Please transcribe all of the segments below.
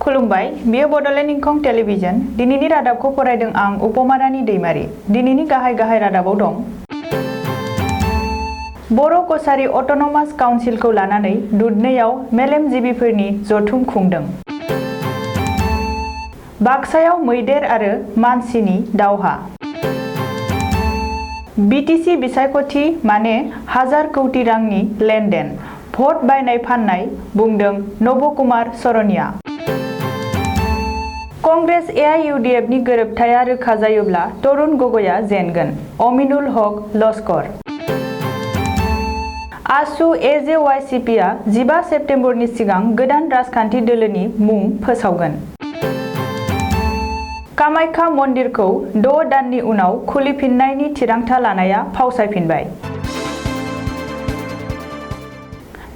खुलुमबाय बियो बड'लेण्ड इंखं टेलिभिजन दिनैनि रादाबखौ फरायदों आं उपमारानि दैमारि दिनैनि गाहाय रादाबाव दं बर' कसारी अट'नमास काउन्सिलखौ लानानै दुधनैयाव मेलेमजिबिफोरनि जथुम खुंदों बाक्सायाव मैदेर आरो मानसिनि दावहा बिटिसि बिसायख'थि माने 1000 कौटि रांनि लेनदेन भट बायनाय फाननाय बुंदों नबकुमार सरनिया कंग्रेस एआइयुडिएफ नि गोरोबथाया रोखा जायोब्ला तरुण गगैआ जेनगोन अमिनुल हक लस्कर आसु एजेवाइसिपिआ 15 सेप्तेम्बरनि सिगां गोदान राजखान्थि दोलोनि मुं फोसावगोन कामाख्या मन्दिरखौ 6 दाननि उनाव खुलिफिननायनि थिरांथा लानाया फावसायफिनबाय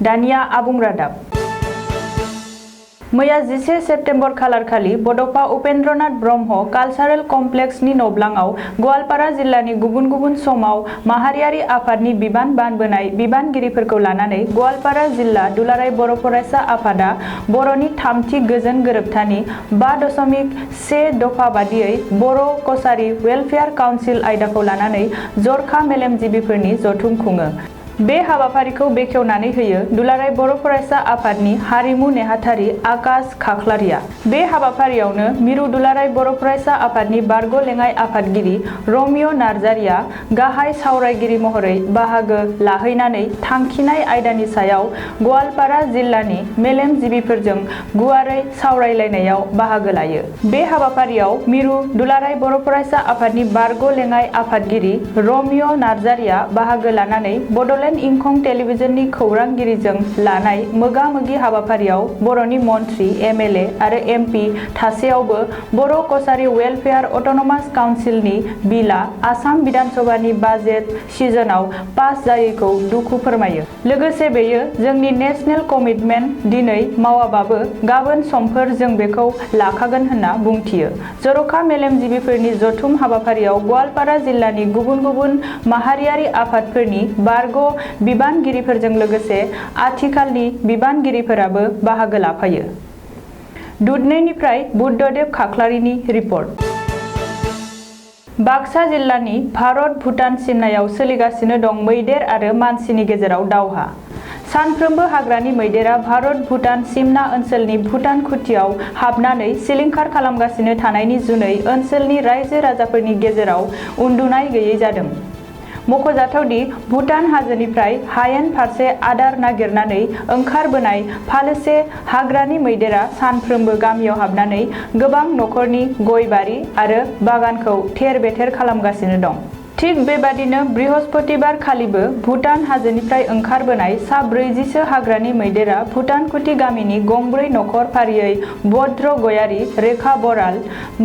दानिया आबुं रादाब मैया 11 सेप्तेम्बर खालारखालि बड'फा उपेन्द्रनाथ ब्रह्म कालचारेल कमप्लेक्सनि नब्लाङाव गवालपारा जिल्लानि गुबुन गुबुन समाव माहारियारि आफादनि बिबान बानबोनाय बिबानगिरिफोरखौ लानानै गवालपारा जिल्ला दुलाराय बर' फरायसा आफादा बर'नि थामथि गोजोन गोरोबथानि 5.1 दफा बादियै बर' कसारी वेलफेयार काउन्सिल आयदाखौ लानानै जरखा मेलेमजिबिफोरनि जथुम खुङो बे हाबाफारिखौ बेखेवनानै होयो दुलाराय बर' फरायसा आफादनि हारिमु नेहाथारि आकाश खाख्लारिया बे हाबाफारियावनो मिरु दुलाराय बर' फरायसा आफादनि बारग' लेङाइ आफादगिरि रमिय' नार्जारिया गाहाय सावरायगिरि महरै बाहागो लाहैनानै थांखिनाय आयदानि सायाव गवालपारा जिल्लानि मेलेमजिबिफोरजों गुवारै सावरायलायनायाव बाहागो लायो बे हाबाफारियाव मिरु दुलाराय बर' फरायसा आफादनि बारग' लेङाइ आफादगिरि रमिय' नार्जारिया बाहागो लानानै बड'लेण्ड इंखं टेलिभिजननि खौरांगिरिजों लानाय मोगा-मोगि हाबाफारियाव बर'नि मन्त्रि एमएलए आरो एमपि थासेयावबो बर' कसारी वेलफेयार अट'नमास काउन्सिलनि बिलआ आसाम बिधानसभानि बाजेट सिजनआव पास जायैखौ दुखु फोरमायो लोगोसे बेयो जोंनि नेशनेल कमिटमेन्ट दिनै मावाबाबो गाबोन समफोर जों बेखौ लाखागोन होनना बुंथियो जर'खा मेलेमजिबिफोरनि जथुम हाबाफारियाव गवालपारा जिल्लानि गुबुन गुबुन माहारियारि आफादफोरनि बारग' बिबानगिरिफोरजों लोगोसे आथिखालनि बिबानगिरिफोराबो बाहागो लाफायो दुधनैनिफ्राय बुद्धदेब खाख्लारिनि रिपर्ट बाक्सा जिल्लानि भारत भुटान सिमनायाव सोलिगासिनो दं मैदेर आरो मानसिनि गेजेराव दावहा सानफ्रोमबो हाग्रानि मैदेरा भारत भुटान सिमना ओनसोलनि भुटान खुथियाव हाबनानै सिलिंखार खालामगासिनो थानायनि जुनै ओनसोलनि रायजो राजाफोरनि गेजेराव उन्दुनाय गैयै जादों मख'जाथावदि भुटान हाजोनिफ्राय हायेन फारसे आदार नागिरनानै ओंखारबोनाय फालोसे हाग्रानि मैदेरा सानफ्रोमबो गामियाव हाबनानै गोबां नखरनि गय बारि आरो बागानखौ थेर-बेथेर खालामगासिनो दं थिग बेबादिनो बृहस्पतिबार खालिबो भुटान हाजोनिफ्राय ओंखारबोनाय सा 40सो हाग्रानि मैदेरा भुटान खुथि गामिनि गंब्रै नखर फारियै भद्र गयारी रेखा बराल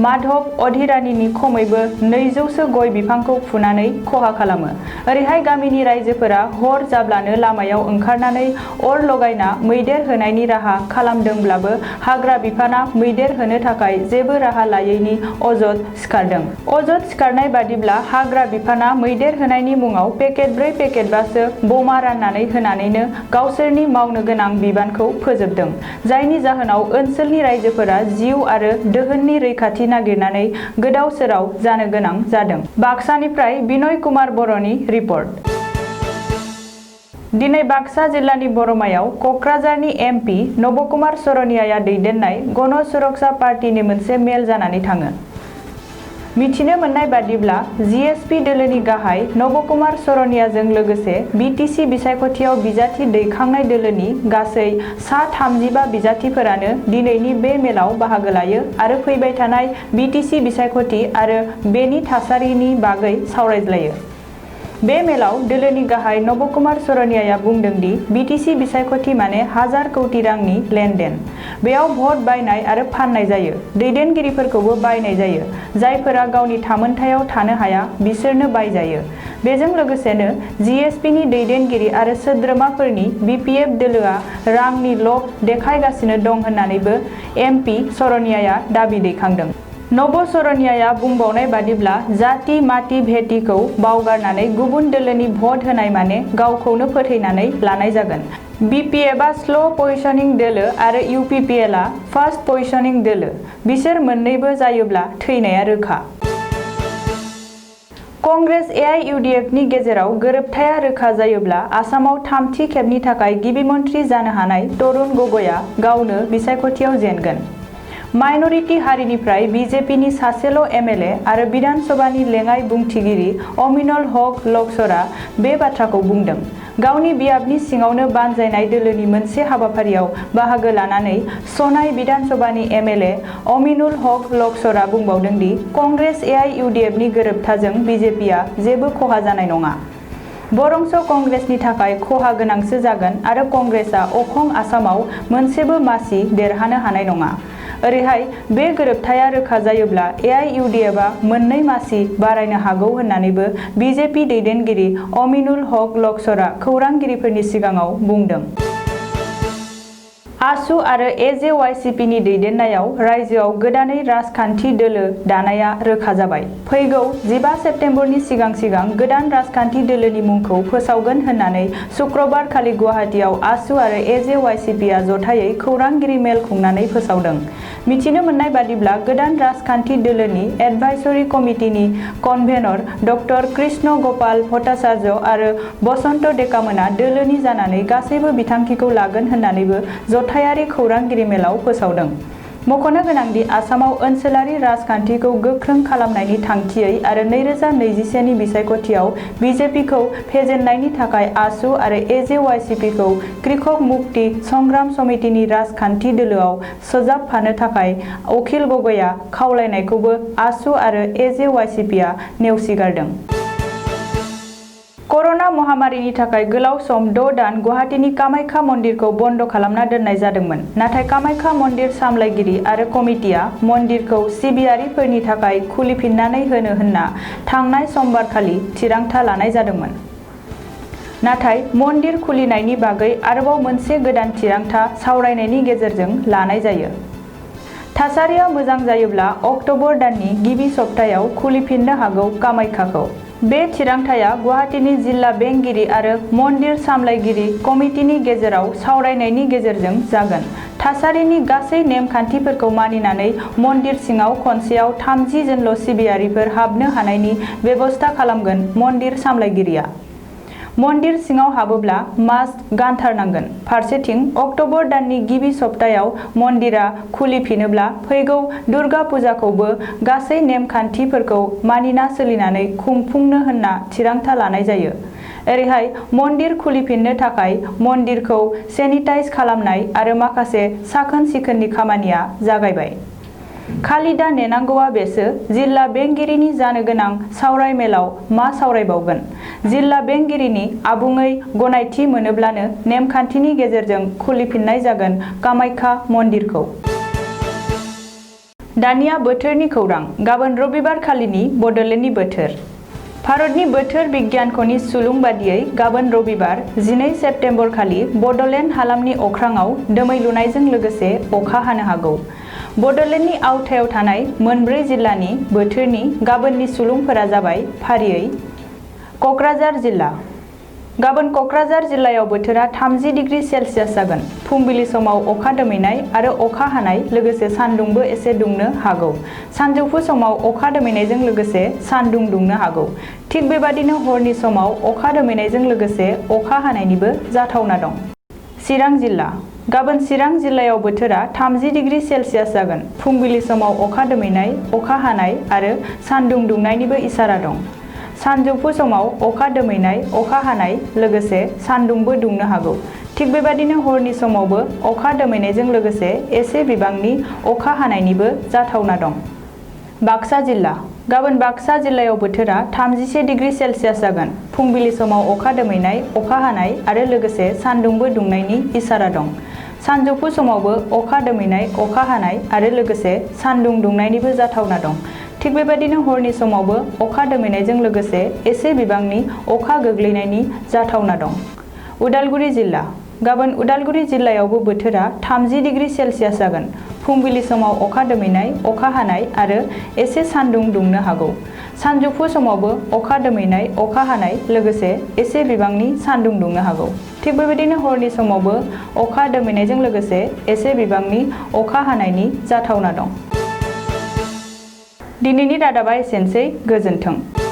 माधव अधिरानीनि खमैबो 200सो गय बिफांखौ फुनानै खहा खालामो ओरैहाय गामिनि रायजोफोरा हर जाब्लानो लामायाव ओंखारनानै अर लगायना मैदेर होनायनि राहा खालामदोंब्लाबो हाग्रा बिफाना मैदेर होनो थाखाय जेबो राहा लायैनि अजद सिखारदों अजद सिखारनाय बादिब्ला हाग्रा बिफाना मैदेर होनायनि मुङाव पेकेट 4 पेकेट 5सो बमा राननानै होनानैनो गावसोरनि मावनो गोनां बिबानखौ फोजोबदों जायनि जाहोनाव ओनसोलनि रायजोफोरा जिउ आरो दोहोननि रैखाथि नागिरनानै गोदाव सोराव जानो गोनां जादों बाक्सानिफ्राय बिनय कुमार बर'नि रिपर्ट दिनै बाक्सा जिल्लानि बरमायाव कक्राझारनि एमपि नबकुमार सरनियाया दैदेननाय गण सुरक्षा पार्टीनि मोनसे मेल जानानै थाङो मिथिनो मोननाय बादिब्ला जीएसपी दोलोनि गाहाय नबकुमार सरनियाजों लोगोसे बिटिसि बिसायख'थियाव बिजाथि दैखांनाय दोलोनि गासै सा 35 बिजाथिफोरानो दिनैनि बे मेलाव बाहागो लायो आरो फैबाय थानाय बिटिसि बिसायख'थि आरो बेनि थासारिनि बागै सावरायज्लायो बे मेलाव दोलोनि गाहाय नबकुमार सरनियाया बुंदों दि बिटिसि बिसायख'थि माने 1000 कौटि रांनि लेनदेन बेयाव भट बायनाय आरो फाननाय जायो दैदेनगिरिफोरखौबो बायनाय जायो जायफोरा गावनि थामोनथायाव थानो हाया बिसोरनो बायजायो बेजों लोगोसेनो जीएसपीनि दैदेनगिरि आरो सोद्रोमाफोरनि बीपीएफ दोलोआ रांनि लब देखायगासिनो दं होननानैबो एमपि सरनियाया दाबि दैखांदों नबसरनियाया बुंबावनाय बादिब्ला जाति माति भेटिखौ बावगारनानै गुबुन दोलोनि भट होनाय माने गावखौनो फोथैनानै लानाय जागोन। बिपिएफआ स्ल' पजिशनिं दोलो आरो इउपिपिएलआ फास्ट पजिशनिं दोलो। बिसोर मोननैबो जायोब्ला थैनाया रोखा। कंग्रेस एआइइउडिएफनि गेजेराव गोरोबथाया रोखा जायोब्ला आसामाव थामथि खेबनि थाखाय गिबि मन्थ्रि जानो हानाय तरुण गगैआ गावनो बिसायख'थियाव जेनगोन। माइनरिटि हारिनिफ्राय बिजेपिनि सासेल' एमएलए आरो बिधान सभानि लेङाइ बुंथिगिरि अमिनुल हक लक्सरा बे बाथ्राखौ बुंदों। गावनि बियाबनि सिङावनो बानजायनाय दोलोनि मोनसे हाबाफारियाव बाहागो लानानै सनाय बिधान सभानि एमएलए अमिनुल हक लक्सरा बुंबावदों दि कंग्रेस एआइइउडिएफनि गोरोबथाजों बिजेपिआ जेबो खहा जानाय नङा। बरंस कंग्रेसनि थाखाय खहा गोनांसो जागोन आरो कंग्रेसआ अखं आसामाव मोनसेबो मासि देरहानो हानाय नङा। ओरैहाय बे गोरोबथाया रोखा जायोब्ला एआइइउडिएफआ मोननै मासि बारायनो हागौ होननानैबो बिजेपि दैदेनगिरि अमिनुल हक लक्सरा खौरांगिरिफोरनि सिगाङाव बुंदों। आसु आरो एजेवाइसिपिनि दैदेननायाव रायजोआव गोदानै राजखान्थि दोलो दानाया रोखा जाबाय। फैगौ 15 सेप्तेम्बरनि सिगां गोदान राजखान्थि दोलोनि मुंखौ फोसावगोन होननानै सुक्रबार खालि गुवाहाटीआव आसु आरो एजेवाइसिपिआ जथायै खौरांगिरि मेल खुंनानै फोसावदों। मिथिनो मोननाय बादिब्ला गोदान राजखान्थि दोलोनि advisory कमिटिनि convenor doctor Krishna Gopal Bhattacharya आरो बसन्त डेकामोना दोलोनि जानानै गासैबो बिथांखिखौ लागोन होननानैबो जथायारि खौरांगिरि मेलाव फोसावदों। मख'नो गोनांदि आसामाव ओनसोलारि राजखान्थिखौ गोख्रों खालामनायनि थांखियै आरो 2021 नि बिसायख'थियाव बिजेपिखौ फेजेननायनि थाखाय आसु आरो एजेवाइसिपिखौ कृषक मुक्ति संग्राम समितिनि राजखान्थि दोलोआव सरजाबफानो थाखाय अखिल गगैआ खावलायनायखौबो आसु आरो एजेवाइसिपिआ नेवसिगारदों। कर'ना महामारिनि थाखाय गोलाव सम 6 दान गुवाहाटीनि कामाख्या मन्दिरखौ बन्द खालामना दोननाय जादोंमोन। नाथाय कामाख्या मन्दिर सामलायगिरि आरो कमिटिया मन्दिरखौ सिबियारिफोरनि थाखाय खुलिफिननानै होनो होनना थांनाय समबारखालि थिरांथा लानाय जादोंमोन। नाथाय मन्दिर खुलिनायनि बागै आरोबाव मोनसे गोदान थिरांथा सावरायनायनि गेजेरजों लानाय जायो। थासारिया मोजां जायोब्ला अक्ट'बर दाननि गिबि सप्तायाव खुलिफिननो हागौ कामाख्याखौ। बे थिरांथाया गुवाहाटीनि जिल्ला बेंगिरि आरो मन्दिर सामलायगिरि कमिटिनि गेजेराव सावरायनायनि गेजेरजों जागोन। थासारिनि गासै नेम-खान्थिफोरखौ मानिनानै मन्दिर सिङाव खनसेयाव 30 जनल' सिबियारिफोर हाबनो हानायनि बेबस्था खालामगोन मन्दिर सामलायगिरिया। मन्दिर सिङाव हाबोब्ला मास्क गानथारनांगोन। फारसेथिं अक्ट'बर दाननि गिबि सप्तायाव मन्दिरा खुलिफिनोब्ला फैगौ दुर्गा पुजाखौबो गासै नेम-खान्थिफोरखौ मानिना सोलिनानै खुंफुंनो होनना थिरांथा लानाय जायो। ओरैहाय मन्दिर खुलिफिननो थाखाय मन्दिरखौ सेनिटाइज खालामनाय आरो माखासे साखोन-सिखोननि खामानिया जागायबाय। खालि दा नेनांगौआ बेसो जिल्ला बेंगिरिनि जानो गोनां सावरायमेलाव मा सावरायबावगोन। जिल्ला बेंगिरिनि आबुङै गनायथि मोनोब्लानो नेमखान्थिनि गेजेरजों खुलिफिननाय जागोन कामाख्या मन्दिरखौ। दानिया बोथोरनि खौरां। गाबोन रबिबार खालिनि बड'लेण्डनि बोथोर। भारतनि बोथोर बिगियानख'नि सुलुं बादियै गाबोन रबिबार 12 सेप्तेम्बर खालि बड'लेण्ड हालामनि अख्राङाव दोमैलुनायजों लोगोसे अखा हानो हागौ। बड'लेण्डनि आवथायाव थानाय मोनब्रै जिल्लानि बोथोरनि गाबोननि सुलुंफोरा जाबाय फारियै क'क्राझार जिल्ला। गाबोन क'क्राझार जिल्लायाव बोथोरा 30 डिग्री सेल्सियास जागोन। फुंबिलि समाव अखा दोमैनाय आरो अखा हानाय लोगोसे सान्दुंबो एसे दुंनो हागौ। सानजौफु समाव अखा दोमैनायजों लोगोसे सान्दुं दुंनो हागौ। थिग बेबादिनो हरनि समाव अखा दोमैनायजों लोगोसे अखा हानायनिबो जाथावना दं। चिरां जिल्ला। गाबोन चिरां जिल्लायाव बोथोरा 30 डिग्री सेल्सियास जागोन। फुंबिलि समाव अखा दोमैनाय, अखा हानाय आरो सान्दुं दुंनायनिबो इसारा दं। सानजौफु समाव अखा दोमैनाय, अखा हानाय लोगोसे सान्दुंबो दुंनो हागौ। थिग बेबादिनो हरनि समावबो अखा दोमैनायजों लोगोसे एसे बिबांनि अखा हानायनिबो जाथावना दं। बाक्सा जिल्ला। गाबोन बाक्सा जिल्लायाव बोथोरा 31 डिग्री सेल्सियास जागोन। फुंबिलि समाव अखा दोमैनाय, अखा हानाय आरो लोगोसे सान्दुंबो दुंनायनि इसारा दं। सानजौफु समावबो अखा दोमैनाय, अखा हानाय आरो लोगोसे सान्दुं दुंनायनिबो जाथावना दं। थिग बेबादिनो हरनि समावबो अखा दोमैनायजों लोगोसे एसे बिबांनि अखा गोग्लैनायनि जाथावना दं। उदालगुरि जिल्ला। गाबोन उदालगुरि जिल्लायावबो बोथोरा 30 डिग्री सेल्सियास जागोन। फुंबिलि समाव अखा दोमैनाय, अखा हानाय आरो एसे सान्दुं दुंनो हागौ। सानजौफु समावबो अखा दोमैनाय, अखा हानाय लोगोसे एसे बिबांनि सान्दुं दुंनो हागौ। थिग बेबायदिनो हरनि समावबो अखा दोमैनायजों लोगोसे एसे बिबांनि अखा हानायनि जाथावना दं। दिनैनि रादाबा एसेनोसै, गोजोन्थों।